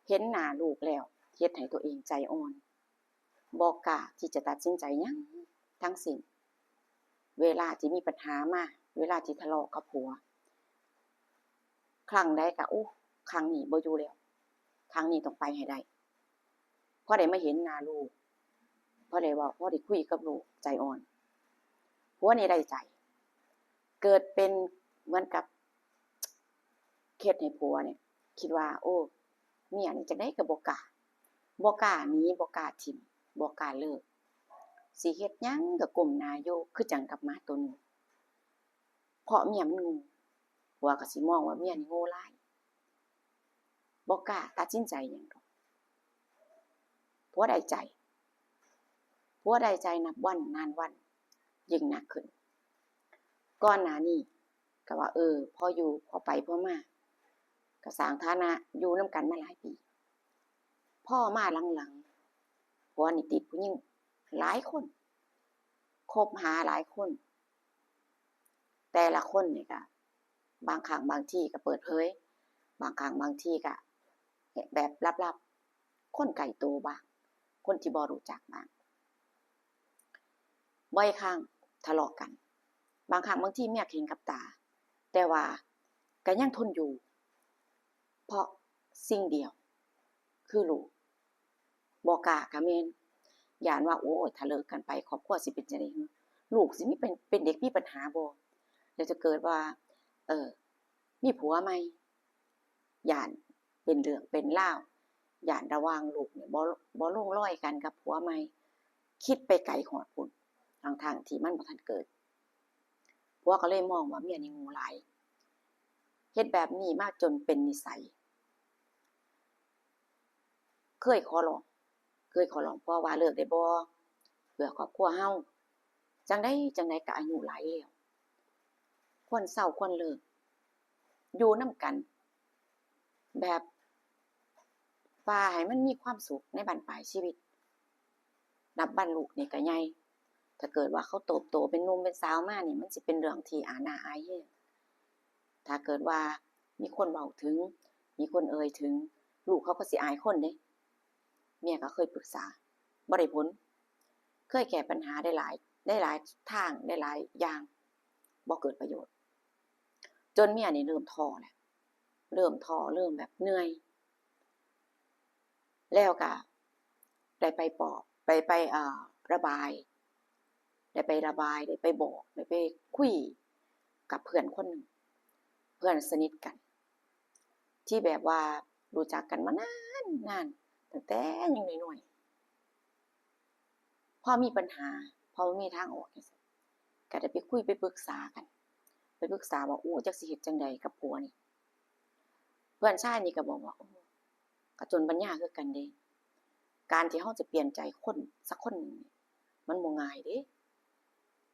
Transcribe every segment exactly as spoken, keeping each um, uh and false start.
เห็นหน้าลูกแล้วเฮ็ดให้ตัวเองใจอ่อน บ่กล้าที่จะตัดสินใจหยังทั้งสิ้น เวลาที่มีปัญหามา เวลาที่ทะเลาะกับผัว ครั้งใดก็ โอ้ ครั้งนี้บ่อยู่แล้ว ครั้งนี้ต้องไปให้ได้ พอได้มาเห็นหน้าลูก พอได้เว้า พอได้คุยกับลูก ใจอ่อน ผัวนี่ได้ใจ เกิดเป็นเหมือนกับ เฮ็ดให้ผัวเนี่ย คิดว่า โอ้ เมียนี่จั่งใดก็บ่กล้า บ่กล้าหนี บ่กล้าถิ่ม บ่กล้าเลิก สิเฮ็ดหยังก็ก้มหน้าอยู่ คือจั่งกับหมาตัวหนึ่ง เพราะเมียมันโง่ ผัวก็สิมองว่าเมียนี่โง่หลาย บ่กล้าตัดสินใจหยังดอก ผัวได้ใจ ผัวได้ใจนับวันนานวัน ยิ่งหนักขึ้น ก่อนหน้านี้ก็ว่า เออ พออยู่ พอไป พอมา ก็สร้างฐานะ อยู่นำกันมาหลายปี พอมาหลังๆ ผัวนี่ติดผู้หญิงหลายคน คบหาหลายคน แต่ละคนนี่ก็ บางครั้งบางทีก็เปิดเผย บางครั้งบางทีก็แบบลับๆ คนใกล้ตัวบ้าง คนที่บ่รู้จักบ้าง บ่อยครั้งทะเลาะกัน บางครั้งบางทีเมียก็เห็นกับตา แต่ว่าก็ยังทนอยู่ เพราะสิ่งเดียว คือลูก บ่กล้าก็แม่น ย้านว่า โอ้ย ถ้าเลิกกันไป ครอบครัวสิเป็นจั่งใด ลูกสิมีเป็น เป็นเด็กมีปัญหาบ่ แล้วถ้าเกิดว่า เอ่อ มีผัวใหม่ ย้านเป็นเรื่องเป็นราว ย้านระหว่างลูกเนี่ยบ่ บ่ลงรอยกันกับผัวใหม่ คิดไปไกลฮอดพู้น ทั้งๆ ที่มันบ่ทันเกิด ผัวก็เลยมองว่าเมียนี่โง่หลาย เฮ็ดแบบนี้มาจนเป็นนิสัย เคยขอร้อง เคยขอร้องผัวว่าเลิกได้บ่ เพื่อครอบครัวเฮา จั่งใดจั่งใดก็อายุหลายแล้ว ควรเซาควรเลิก อยู่นำกัน แบบว่าให้มันมีความสุขในบั้นปลายชีวิต นับวันลูกนี่ก็ใหญ่ ถ้าเกิดว่าเขาเติบโตเป็นหนุ่มเป็นสาวมานี่ มันสิเป็นเรื่องที่อาหน้าอายแฮง ถ้าเกิดว่ามีคนเว้าถึง มีคนเอ่ยถึง ลูกเขาก็สิอายคนเด้ เมียก็เคยปรึกษา บ่ได้ผล เคยแก้ปัญหาได้หลาย ได้หลายทาง ได้หลายอย่าง บ่เกิดประโยชน์ จนเมียนี่เริ่มท้อแหละ เริ่มท้อ เริ่มแบบเหนื่อย แล้วก็ได้ไปปลอบ ไป ไป เอ่อ ระบาย ได้ไประบาย ได้ไปบอก ได้ไปคุยกับเพื่อนคนหนึ่ง เพื่อนสนิทกัน ที่แบบว่ารู้จักกันมานาน นาน ตั้งแต่ยังน้อยๆ พอมีปัญหา พอบ่มีทางออกจั่งซี้ ก็ได้ไปคุยไปปรึกษากัน ไปปรึกษาว่า โอ้ จักสิเฮ็ดจั่งใดกับผัวนี่ เพื่อนชายนี่ก็บอกว่า โอ้ ก็จนปัญญาคือกันเด้ การที่เฮาจะเปลี่ยนใจคนสักคนหนึ่งนี่ มันบ่ง่ายเด้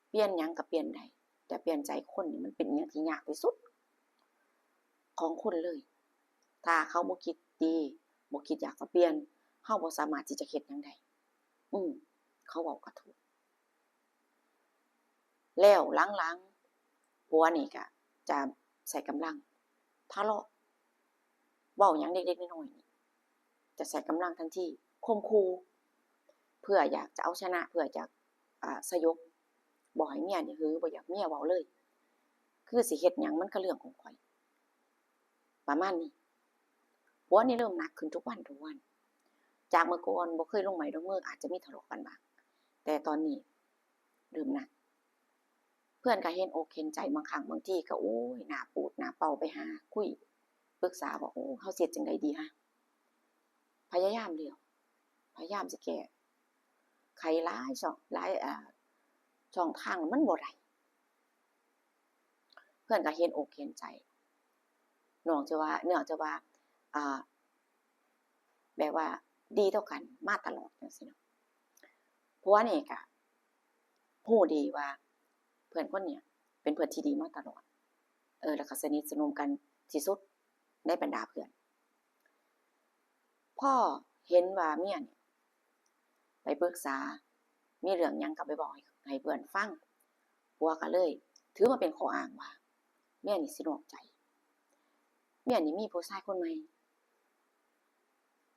เปลี่ยนหยังก็เปลี่ยนได้ แต่เปลี่ยนใจคนนี่มันเป็นอิหยังที่ยากที่สุดของคนเลย ถ้าเขาบ่คิดดี บ่คิดอยากจะเปลี่ยน เฮาบ่สามารถที่จะเฮ็ดหยังได้ อืม เขาเว้าก็ถูก แล้วหลังๆ ผัวนี่ก็จะใช้กำลัง ทะเลาะ เว้าหยังเล็กๆ น้อยๆ นี่ จะใช้กำลังทันที ข่มขู่ เพื่ออยากจะเอาชนะ เพื่อจะ อ่า สยบ บ่ให้เมียนี่หือ บ่อยากเมียเว้าเลย คือสิเฮ็ดหยังมันก็เรื่องของข้อย ประมาณนี้ ผัวนี่เริ่มหนักขึ้นทุกวันทุกวัน จากเมื่อก่อนบ่เคยลงไม้ลงมือ อาจจะมีทะเลาะกันบ้าง แต่ตอนนี้เริ่มหนัก เพื่อนก็เห็นอกเห็นใจ บางครั้งบางทีก็ โอ้ย หน้าปูดหน้าเป้าไปหาคุย ปรึกษาว่า โอ้ เฮาสิเฮ็ดจั่งใดดีฮะ พยายามแล้ว พยายามสิแก้ไขหลายช่อง หลาย อ่า ช่องทาง มันบ่ได้ เพื่อนก็เห็นอกเห็นใจ นอกจากว่า นอกจากว่า อ่า แบบว่าดีต่อกันมาตลอดจั่งซี้เนาะ ผัวนี่ก็ฮู้ดีว่าเพื่อนคนเนี้ยเป็นเพื่อนที่ดีมาตลอด เออ แล้วก็สนิทสนมกันที่สุดในบรรดาเพื่อน พอเห็นว่าเมียนี่ไปปรึกษา มีเรื่องหยังก็ไปบอกให้ ให้เพื่อนฟัง ผัวก็เลยถือมาเป็นข้ออ้างว่าเมียนี่สินอกใจ เมียนี่มีผู้ชายคนใหม่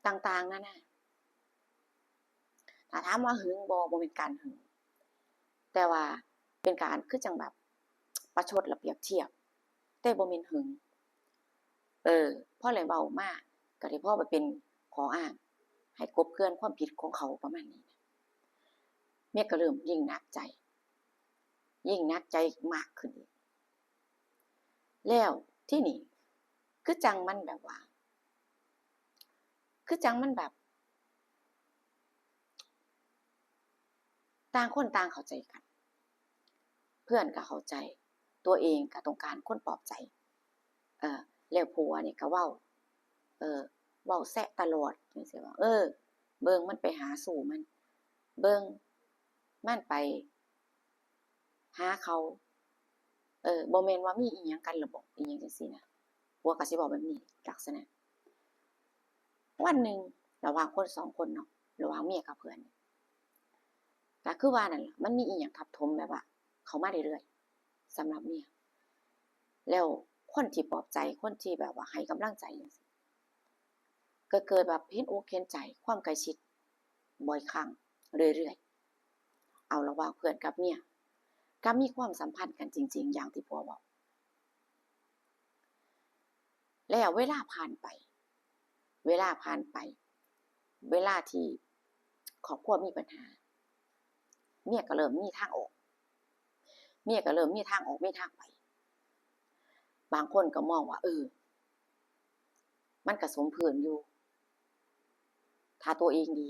ต่างๆนานา ถ้าถามว่าหึงบ่ บ่แม่นการหึง แต่ว่าเป็นการคือจั่งแบบประชดและเปรียบเทียบ แต่บ่แม่นหึง เออ พอได้เว้ามา ก็ได้พอไปเป็นข้ออ้างให้กลบเกลื่อนความผิดของเขาประมาณนี้ เมียก็เริ่มยิ่งหนักใจ ยิ่งหนักใจมากขึ้นอีก แล้วทีนี้คือจั่งมันแบบว่า คือจั่งมันแบบ ต่างคนต่างเข้าใจกัน เพื่อนก็เข้าใจ ตัวเองก็ต้องการคนปลอบใจ เออ แล้วผัวนี่ก็เว้า เออ เว้าแซะตลอดจั่งซี้ว่า เออ เบิ่งมันไปหาชู้มัน เบิ่งมันไปหาเขา เออ บ่แม่นว่ามีอีหยังกันหรือบ่ อีหยังจั่งซี้นะ ผัวก็สิเว้าแบบนี้ ลักษณะ วันหนึ่งระหว่างคนสองคนเนาะ ระหว่างเมียกับเพื่อน ก็คือว่านั่นล่ะ มันมีอีหยังทับถมแบบว่าเข้ามาเรื่อยๆ สำหรับเมีย แล้วคนที่ปลอบใจ คนที่แบบว่าให้กำลังใจจั่งซี้ ก็เกิดแบบเห็นอกเห็นใจ ความใกล้ชิดบ่อยครั้ง เรื่อยๆ เอาระหว่างเพื่อนกับเมีย ก็มีความสัมพันธ์กันจริงๆ อย่างที่ผัวเว้า แล้วเวลาผ่านไป เวลาผ่านไป เวลาที่ครอบครัวมีปัญหา เมียก็เริ่มมีทางออก เมียก็เริ่มมีทางออก มีทางไป บางคนก็มองว่า เออ มันก็สมพื้นอยู่ ถ้าตัวเองดี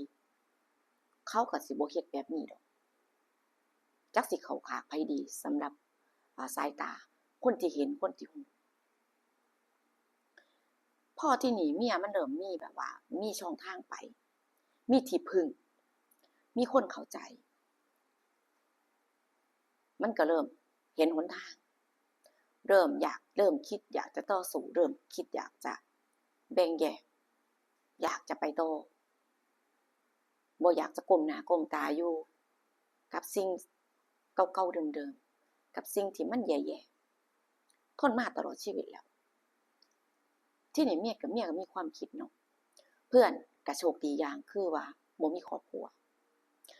เขาก็สิบ่เฮ็ดแบบนี้ดอก จักสิเข้าข้างไผดี สำหรับ อ่า สายตาคนที่เห็น คนที่ฮู้ พอทีนี้เมียมันเริ่มมีแบบว่า มีช่องทางไป มีที่พึ่ง มีคนเข้าใจ มันก็เริ่มเห็นหนทาง เริ่มอยาก เริ่มคิดอยากจะต่อสู้ เริ่มคิดอยากจะแบ่งแยก อยากจะไปต่อ บ่อยากจะก้มหน้าก้มตาอยู่กับสิ่งเก่าๆเดิมๆ กับสิ่งที่มันแย่ๆ ทนมาตลอดชีวิตแล้ว ทีนี้เมียก็ เมียก็มีความคิดเนาะ เพื่อนก็โชคดีอย่างคือว่าบ่มีครอบครัว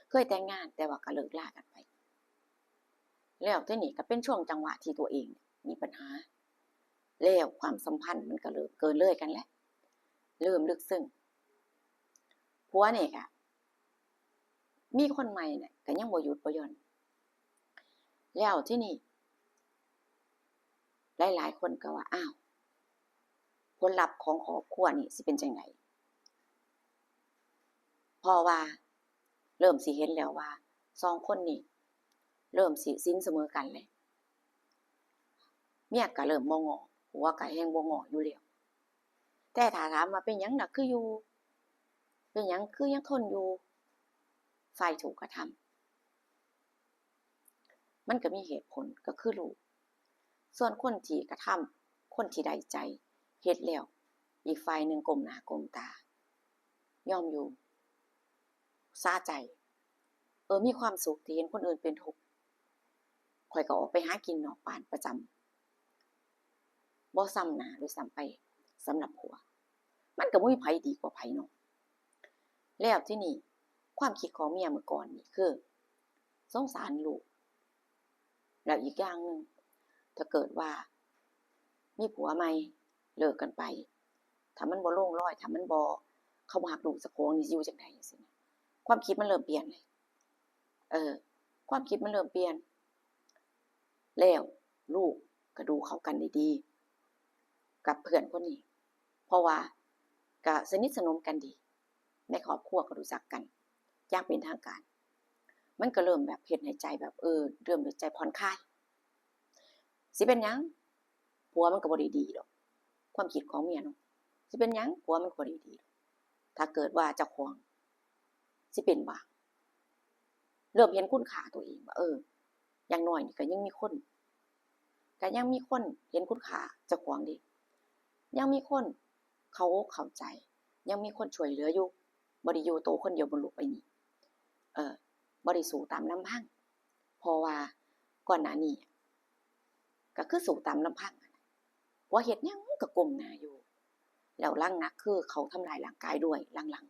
เคยแต่งงานแต่ว่าก็เลิกลากันไป แล้วทีนี้ก็เป็นช่วงจังหวะที่ตัวเองมีปัญหา แล้วความสัมพันธ์มันก็เริ่มเกินเลยกันแล้ว เริ่มลึกซึ้ง ผัวนี่ก็มีคนใหม่เนี่ยก็ยังบ่หยุดบ่หย่อน แล้วทีนี้หลายๆคนก็ว่า อ้าว ผลลัพธ์ของครอบครัวนี่สิเป็นจั่งใด เพราะว่าเริ่มสิเห็นแล้วว่าสองคนนี่เริ่มสิศีลเสมอกันแล้ว เมียก็เริ่มบ่ง้อ ผัวก็แฮ่งบ่ง้ออยู่แล้ว แต่ถ้าถามว่าเป็นหยังล่ะคืออยู่ เป็นหยังคือยังทนอยู่ ฝ่ายถูกกระทำ มันก็มีเหตุผลก็คือลูก ส่วนคนที่กระทำ คนที่ได้ใจ เฮ็ดแล้ว อีกฝ่ายหนึ่งก้มหน้าก้มตา ยอมอยู่ สาใจ เออ มีความสุขที่เห็นคนอื่นเป็นทุกข์ ข้อยก็ออกไปหากินนอกบ้านประจำ บ่ซ้ำหน้าด้วยซ้ำไป สำหรับผัว มันก็บ่มีไผดีกว่าไผเนาะ แล้วทีนี้ความคิดของเมียเมื่อก่อนนี่คือ สงสารลูก แล้วอีกอย่างหนึ่ง ถ้าเกิดว่ามีผัวใหม่ เลิกกันไป ถ้ามันบ่ลงรอย ถ้ามันบ่ เขาบ่ฮักลูกเจ้าของนี่สิอยู่จั่งใดจั่งซี้นะ ความคิดมันเริ่มเปลี่ยนเลย เออ ความคิดมันเริ่มเปลี่ยน แล้วลูกก็ดูเข้ากันได้ดีกับเพื่อนคนนี้ เพราะว่าก็สนิทสนมกันดี ในครอบครัวก็รู้จักกันอย่างเป็นทางการ มันก็เริ่มแบบเฮ็ดให้ใจแบบ เออ เริ่มใจผ่อนคลาย สิเป็นหยัง ผัวมันก็บ่ได้ดีดอก ความคิดของเมียเนาะ สิเป็นหยัง ผัวมันก็บ่ได้ดีดอก ถ้าเกิดว่าเจ้าของสิเป็นบ้า เริ่มเห็นคุณค่าตัวเองว่า เออ อย่างน้อยนี่ก็ยังมีคน ก็ยังมีคนเห็นคุณค่าเจ้าของเด้ ยังมีคนเข้าอกเข้าใจ ยังมีคนช่วยเหลืออยู่ บ่ได้อยู่โตคนเดียวบนโลกใบนี้ เออ บ่ได้สู้ตามลำพัง เพราะว่าก่อนหน้านี้ก็คือสู้ตามลำพัง ผัวเฮ็ดหยังก็ก้มหน้าอยู่ แล้วหลังหนักคือเขาทำร้ายร่างกายด้วยหลัง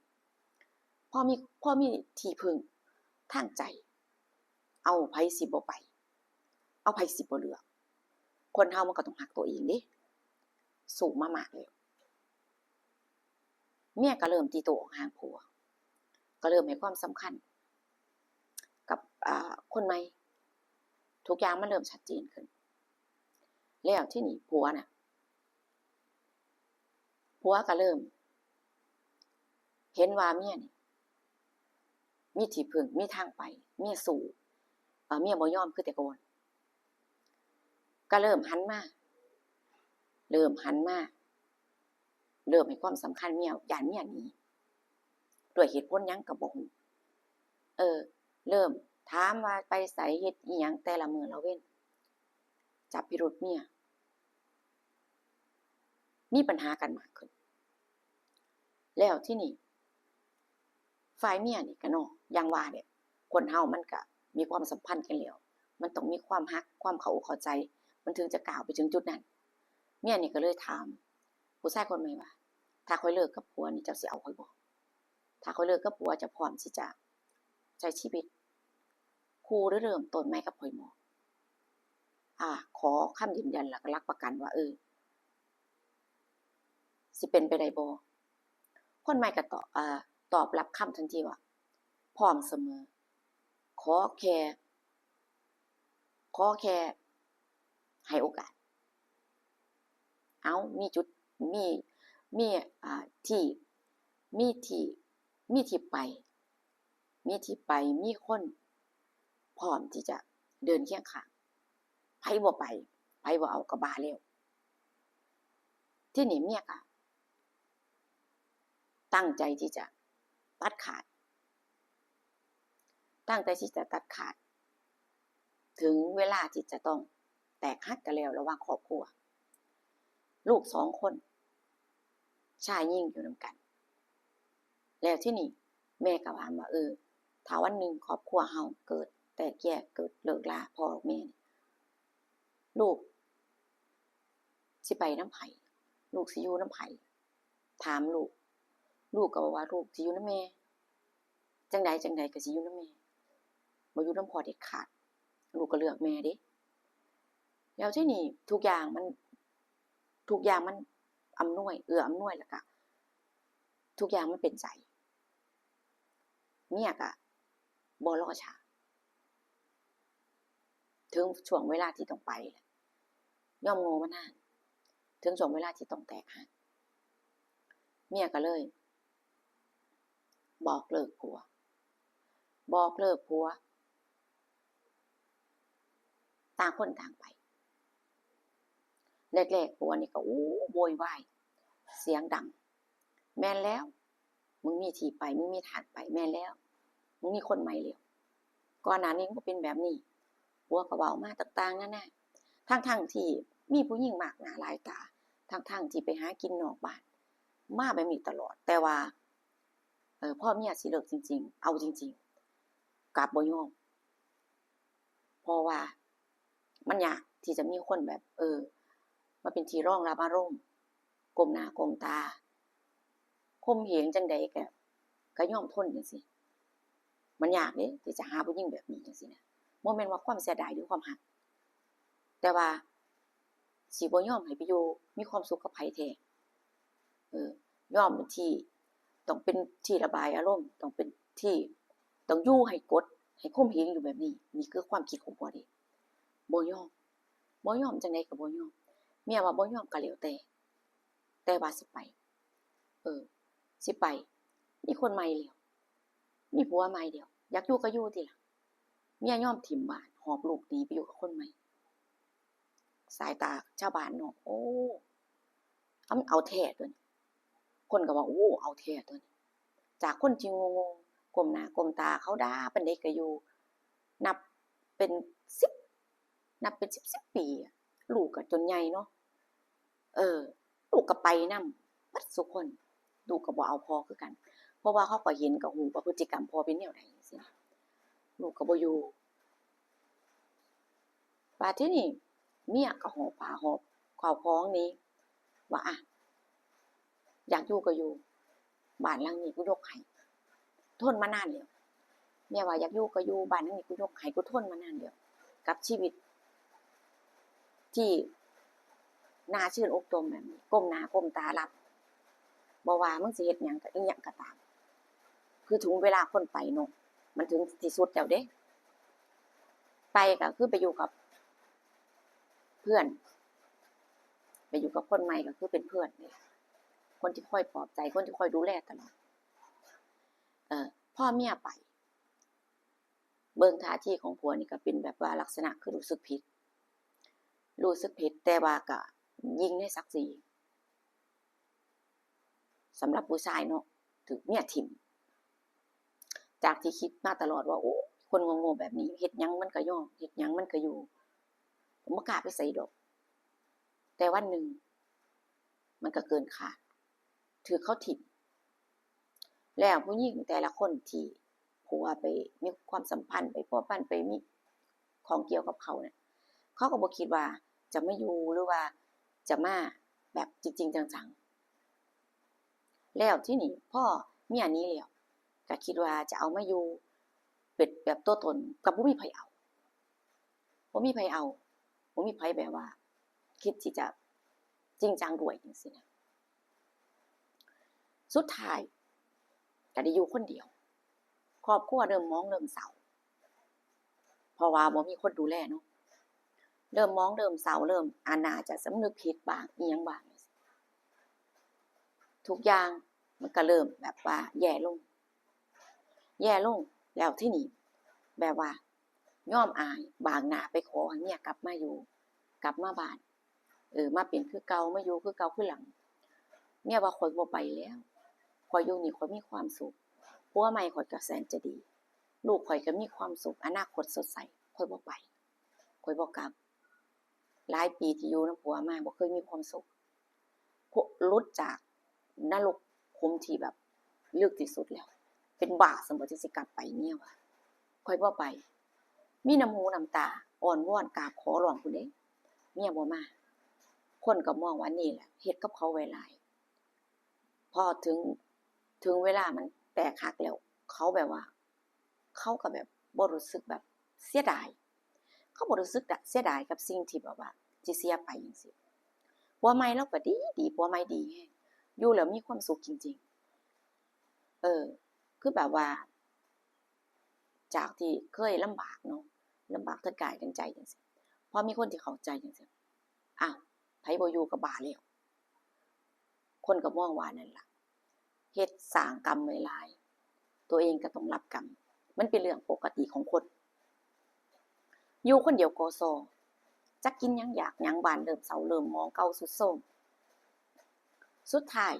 ๆ พอมี พอมีที่พึ่งทางใจ เอาไผสิบ่ไป เอาไผสิบ่เลือก คนเฮามันก็ต้องฮักตัวเองเด้ สู้มามากแล้ว เมียก็เริ่มตีโตออกห่างผัว ก็เริ่มให้ความสำคัญกับ อ่า คนใหม่ ทุกอย่างมันเริ่มชัดเจนขึ้น แล้วทีนี้ผัวน่ะ ผัวก็เริ่ม เห็นว่าเมียนี่มีที่พึ่ง มีทางไป เมียสู้ เอ่อ เมียบ่ยอมคือแต่ก่อน ก็เริ่มหันมา เริ่มหันมา เริ่มให้ความสำคัญเมีย ย้านเมียหนี ด้วยเหตุผลหยังก็บ่ฮู้ เออ เริ่มถามว่าไปไส เฮ็ดอิหยังแต่ละมื้อละเว็น จับพิรุธเมีย มีปัญหากันมากขึ้น แล้วทีนี้ ฝ่ายเมียนี่ก็เนาะ อย่างว่าเนี่ย คนเฮามันก็มีความสัมพันธ์กันแล้ว มันต้องมีความฮัก ความเข้าอกเข้าใจ มันถึงจะก้าวไปถึงจุดนั้น เมียนี่ก็เลยถามผู้ชายคนใหม่ว่า ถ้าข้อยเลิกกับผัวนี่เจ้าสิเอาข้อยบ่ ถ้าข้อยเลิกกับผัวเจ้าพร้อมที่จะใช้ชีวิตคู่หรือเริ่มต้นใหม่กับข้อยบ่ อ่า ขอคำยืนยันแล้วก็หลักประกันว่า เออ สิเป็นไปได้บ่ คนใหม่ก็ตอบ อ่า ตอบรับคำทันทีว่า พร้อมเสมอ ขอแค่ ขอแค่ให้โอกาส เอา มีจุด มี มี อ่า ที่ มีที่ มีที่ไป มีที่ไป มีคนพร้อมที่จะเดินเคียงข้าง ไผบ่ไป ไผบ่เอาก็บ้าแล้ว ทีนี้เมียก็ตั้งใจที่จะตัดขาด ตั้งใจที่จะตัดขาด ถึงเวลาที่จะต้องแตกหักกันแล้วระหว่างครอบครัว ลูกสองคน ชายหญิงอยู่นำกัน แล้วทีนี้แม่ก็ถามว่า เออ ถ้าวันหนึ่งครอบครัวเฮาเกิดแตกแยก เกิดเลิกลาพ่อแม่นี่ ลูกสิไปนำไผ ลูกสิอยู่นำไผ ถามลูก ลูกก็บอกว่าลูกสิอยู่นำแม่ จั่งใดจั่งใดก็สิอยู่นำแม่ บ่อยู่นำพ่อเด็ดขาด ลูกก็เลือกแม่เด้ แล้วทีนี้ทุกอย่างมัน ทุกอย่างมันอำนวย เอื้ออำนวย แล้วก็ทุกอย่างมันเป็นใจ เมียก็บ่รอช้า ถึงช่วงเวลาที่ต้องไปแล้ว ยอมโง่มานาน ถึงช่วงเวลาที่ต้องแตกหัก เมียก็เลย บอกเลิกผัว บอกเลิกผัว ต่างคนต่างไป แรกๆ ผัวนี่ก็ อู้ โวยวาย เสียงดัง แม่นแล้ว มึงมีที่ไป มึงมีทางไป แม่นแล้ว มึงมีคนใหม่แล้ว ก่อนหน้านี้มันก็เป็นแบบนี้ ผัวก็เว้ามาต่างๆ นานา ทั้งๆ ที่มีผู้หญิงมากหน้าหลายตา ทั้งๆ ที่ไปหากินนอกบ้าน มาแบบนี้ตลอด แต่ว่า เออ พอเมียสิเลิกจริงๆ เอาจริงๆ กลับบ่ยอม เพราะว่ามันยากที่จะมีคนแบบ เออ มาเป็นที่รองรับอารมณ์ ก้มหน้าก้มตา ข่มเหงจั่งใดก็ ก็ยอมทนจั่งซี้ มันยากเด้ ที่จะหาผู้หญิงแบบนี้จั่งซี้นะ บ่แม่นว่าความเสียดายหรือความฮัก แต่ว่าสิบ่ยอมให้ไปอยู่มีความสุขกับไผแท้ เออ ยอมเป็นที่ ต้องเป็นที่ระบายอารมณ์ ต้องเป็นที่ ต้องอยู่ให้กด ให้ข่มเหงอยู่แบบนี้ นี่คือความคิดของผัวเด้ บ่ยอม บ่ยอมจั่งใดก็บ่ยอม เมียว่าบ่ยอมก็แล้วแต่ แต่ว่าสิไป เออ สิไป มีคนใหม่แล้ว มีผัวใหม่แล้ว อยากอยู่ก็อยู่ติล่ะ เมียยอมถิ่มบ้าน หอบลูกหนีไปอยู่กับคนใหม่ สายตาชาวบ้านเนาะ โอ้ เอา เอาแท้ตั๊วนี้ คนก็ว่า โอ้ เอาแท้ตั๊วนี้ จากคนที่โง่ๆ ก้มหน้าก้มตา เขาด่าปานใดก็อยู่ นับเป็นสิบ นับเป็นสิบสิบปีอะ ลูกก็จนใหญ่เนาะ เออ ลูกก็ไปนำเบิดซุคน ลูกก็บ่เอาพ่อคือกัน เพราะว่าเขาก็เห็นก็ฮู้ว่าพฤติกรรมพ่อเป็นแนวใดจั่งซี้นะ ลูกก็บ่อยู่ บาดทีนี้เมียก็หอบผ้าหอบข้าวของหนี ว่า อะ ย อยากอยู่ก็อยู่ บ้านหลังนี้กูยกให้ ทนมานานแล้ว เมียว่าอยากอยู่ก็อยู่ บ้านหลังนี้กูยกให้ กูทนมานานแล้ว กับชีวิต ที่หน้าชื่นอกจมแบบนี้ ก้มหน้าก้มตารับ บ่ว่ามึงสิเฮ็ดหยังก็ อีหยังก็ตาม คือถึงเวลาคนไปเนาะ มันถึงที่สุดแล้วเด้ ไปก็คือไปอยู่กับเพื่อน ไปอยู่กับคนใหม่ก็คือเป็นเพื่อนนี่แหละ คนที่คอยปลอบใจ คนที่คอยดูแลตลอด เอ่อ พอเมียไป เบิ่งท่าทีของผัวนี่ก็เป็นแบบว่าลักษณะคือรู้สึกผิด รู้สึกผิด แต่ว่าก็ยิงในศักดิ์ศรี สำหรับผู้ชายเนาะ ถืกเมียถิ่ม จากที่คิดมาตลอดว่า โอ้ คนโง่ๆแบบนี้ เฮ็ดหยังมันก็ยอม เฮ็ดหยังมันก็อยู่ บ่กล้าไปไสดอก แต่วันหนึ่ง มันก็เกินคาด ถืกเขาถิ่ม แล้วผู้หญิงแต่ละคนที่ผัวไปมีความสัมพันธ์ ไปพัวพัน ไปมีของเกี่ยวกับเขาเนี่ย เขาก็บ่คิดว่าจะมาอยู่ หรือว่าจะมาแบบจริงๆจังๆ แล้วทีนี้พอเมียหนีแล้ว ก็คิดว่าจะเอามาอยู่ เป็นแบบตัวตน ก็บ่มีไผเอา บ่มีไผเอา บ่มีไผแบบว่า คิดที่จะจริงจังด้วยจังซี้นะ สุดท้ายก็ได้อยู่คนเดียว ครอบครัวเริ่มหมองเริ่มเศร้า เพราะว่าบ่มีคนดูแลเนาะ เริ่มหมองเริ่มเศร้า เริ่มอาจจะสำนึกผิดบ้าง อีหยังบ้าง ทุกอย่างมันก็เริ่มแบบว่าแย่ลง แย่ลง แล้วทีนี้แบบว่ายอมอาย บางหน้าไปขอให้เมียกลับมาอยู่ กลับมาบ้าน เออ มาเป็นคือเก่า มาอยู่คือเก่าคือหลัง เมียว่า "ข้อยบ่ไปแล้ว ข้อยอยู่นี่ข้อยมีความสุข ผัวใหม่ข้อยก็แสนจะดี ลูกข้อยก็มีความสุข อนาคตสดใส ข้อยบ่ไป ข้อยบ่กลับ" หลายปีที่อยู่นำผัวมาบ่เคยมีความสุข หลุดจากนรกขุมที่แบบลึกที่สุดแล้ว เป็นบ้าซั่นบ่ จั่งสิกลับไป เมียว่า "ข้อยบ่ไป" มีน้ำหูน้ำตา อ้อนวอนกราบขอร้องพู้นเด้ เมียบ่มา คนก็มองว่านี่แหละเฮ็ดกับเขาไว้หลาย พอถึง ถึงเวลามันแตกหักแล้ว เขาแบบว่า เขาก็แบบบ่รู้สึกแบบเสียดาย เขาบ่รู้สึกเสียดายกับสิ่งที่แบบว่าสิเสียไปจั่งซี้ ผัวใหม่ลาวก็ดีดี ผัวใหม่ดีแฮง อยู่แล้วมีความสุขจริงๆ เออ คือแบบว่า จากที่เคยลำบากเนาะ ลำบากทั้งกายทั้งใจจั่งซี้ พอมีคนที่เข้าใจจั่งซี้ อ้าว ไผบ่อยู่ก็บ้าแล้ว คนก็มองว่านั่นล่ะ เฮ็ดสร้างกรรมไว้หลาย ตัวเองก็ต้องรับกรรม มันเป็นเรื่องปกติของคน อยู่คนเดียวกอซอ จักกินหยังอยากหยัง บ้านเริ่มเศร้าเริ่มหมอง เก่าทรุดโทรม สุดท้าย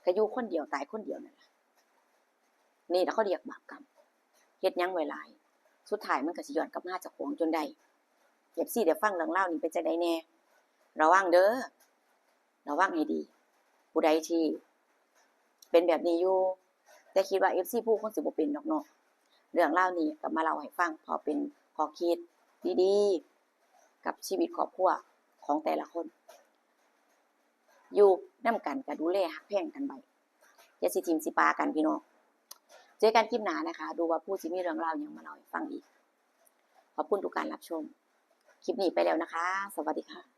ก็อยู่คนเดียวตายคนเดียวนั่นล่ะ นี่ล่ะเขาเรียกบาปกรรม เฮ็ดหยังไว้หลาย สุดท้ายมันก็สิย้อนกลับมาหาเจ้าของจนได้ เอฟซี ได้ฟังเรื่องราวนี้เป็นจั่งใดแน่ ระวังเด้อ ระวังให้ดี ผู้ใดที่เป็นแบบนี้อยู่ แต่คิดว่า เอฟซี ผู้คงสิบ่เป็นดอกเนาะ เรื่องราวนี้ก็มาเล่าให้ฟัง พอเป็นข้อคิดดีๆ กับชีวิตครอบครัวของแต่ละคน อยู่นำกันก็ดูแลฮักแพงกันไว้ อย่าสิถิ่มสิปากันพี่น้อง เจอกันคลิปหน้านะคะ ดูว่าผู้สิมีเรื่องราวหยังมาเล่าให้ฟังอีก ขอบคุณทุกการรับชม คลิปนี้ไปแล้วนะคะ สวัสดีค่ะ